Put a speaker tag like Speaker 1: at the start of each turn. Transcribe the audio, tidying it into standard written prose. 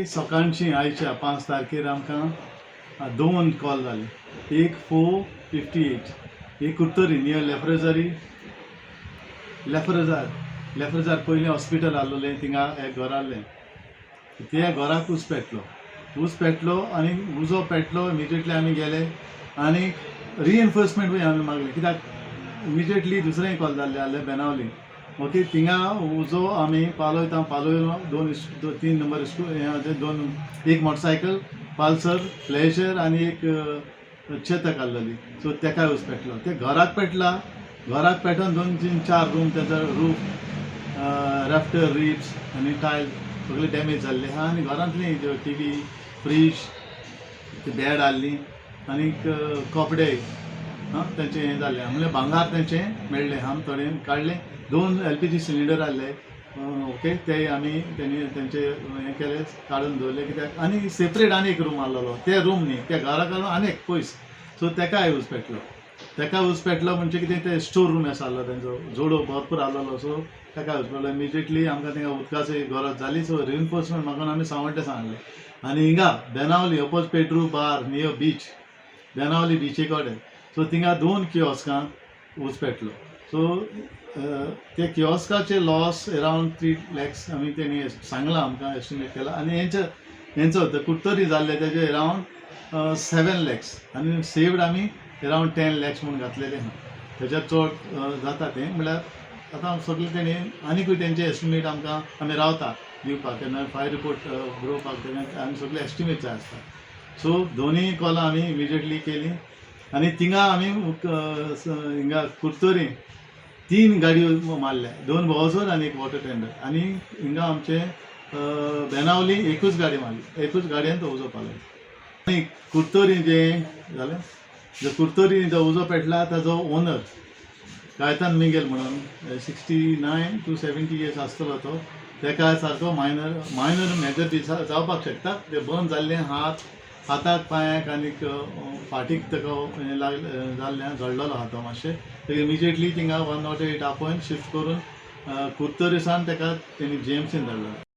Speaker 1: सकाळची आयच्या 5 तारखेर आमकां दोन कॉल जाले. एक 4:58, एक कुर्तरी नियर लेफ्रजारी, लेफ्रजार, लेफ्रजार पयलीं हॉस्पिटल आहलोलें, थिंगा एक घर आहलें. त्या घराक ऊस पेटलो. ऊस पेटलो आनी उजो पेटलो. इमिजिएटली आमी गेले आनी रिएन्फोर्समेंटूय आमी मागले, कित्याक इमिजिएटली दुसरेंय कॉल जाल्ले आहले बेनावली. ओके, थिंगा उजो आमी पालोयता. पालोयलो दोन तीन नंबर स्कूल हें, दोन, एक मोटरसायकल पल्सर, प्लेजर आनी एक चेतक आहलोली. सो तेकाय ऊस पेटलो. ते घराक पेटला. घराक पेटोन दोन, तीन, चार रूम, तेजो रूफ, राफ्टर रिब्स आनी टायल सगळे डॅमेज जाल्ले आहा. आनी घरांतली टीवी, फ्रीज, ती बॅड आहली आनीक कपडे आं तेंचें हें जाल्लें. म्हणल्यार भांगार तेंचें मेळ्ळें. आम थोडें काडलें. दोन एलपीजी सिलिंडर आहले. ओके, ते आमी तेणी तेंचे हें केले, काडून दवरले, कित्याक आनी सेपरेट आनी एक रूम आहलोलो. ते रूम न्ही, त्या घरा घालून आनी एक पयस. सो तेकाय ऊस पेटलो. तेका ऊस पेटलो म्हणजे कितें, ते स्टोर रूम आसा आहलो, तेंचो जोडो भरपूर आहलोलो. सो तेका ऊस पेटलो. इमिजिएटली आमकां थिंगा उदकाची गरज जाली. सो रिइन्फोर्समेंट मागून आमी सांवड्डें सांगलें. आनी हिंगा Benaulim oppose Pedro bar, near beach, Benaulim बिची कडेन, सो थिंगा दोन कियोस्कां ऊस पेटलो. सो ते कियोस्काचे लॉस अरावंड 3 लॅक्स आमी तेणी सांगलां, आमकां एस्टिमेट केला. आनी हेंचे हेंचो कुर्तरी जाल्ले तेजे अरावंड 7 लॅक्स आनी सेव्ड आमी अरावंड 10 लॅक्स म्हूण घातलेले आहा. तेज्या चड जाता तें. म्हणल्यार आतां सगळें तेणी आनीकूय तेंचे एस्टिमेट आमकां, आमी रावता दिवपाक. केन्ना फायर रिपोर्ट बरोवपाक तेन्ना आमी सगळे एस्टिमेट जाय आसता. सो दोनूय कॉलां आमी इमिजिएटली केली. आनी थिंगा आमी हिंगा कुर्तोरी तीन गाडयो मारल्या, दोन बोवसर आनी एक वॉटर टेंडर. आनी हिंगा आमचे बेनावली एकूच गाडी मारली. एकूच गाडयेन तो उजो पालयलो. आनी कुर्तोरी जें जालें, जो कुर्तोरी जो उजो पेटला, ताजो ओनर कायतान मिगेल म्हणून, 69 to 70 years आसतलो तो. तेका सारको मायनर, मायनर मेजर बी जावपाक शकता. ते बर्न जाल्ले हात, हाताक, पांयाक आनीक फाटीक ताका हें लागलें, जाल्लें, जळलेलो आहा तो मातशें. तेका इमिजिएटली थिंगा 108 आपोवन शिफ्ट करून कुर्तोरी सावन तेका तेणी जीएमसीन धाडलो.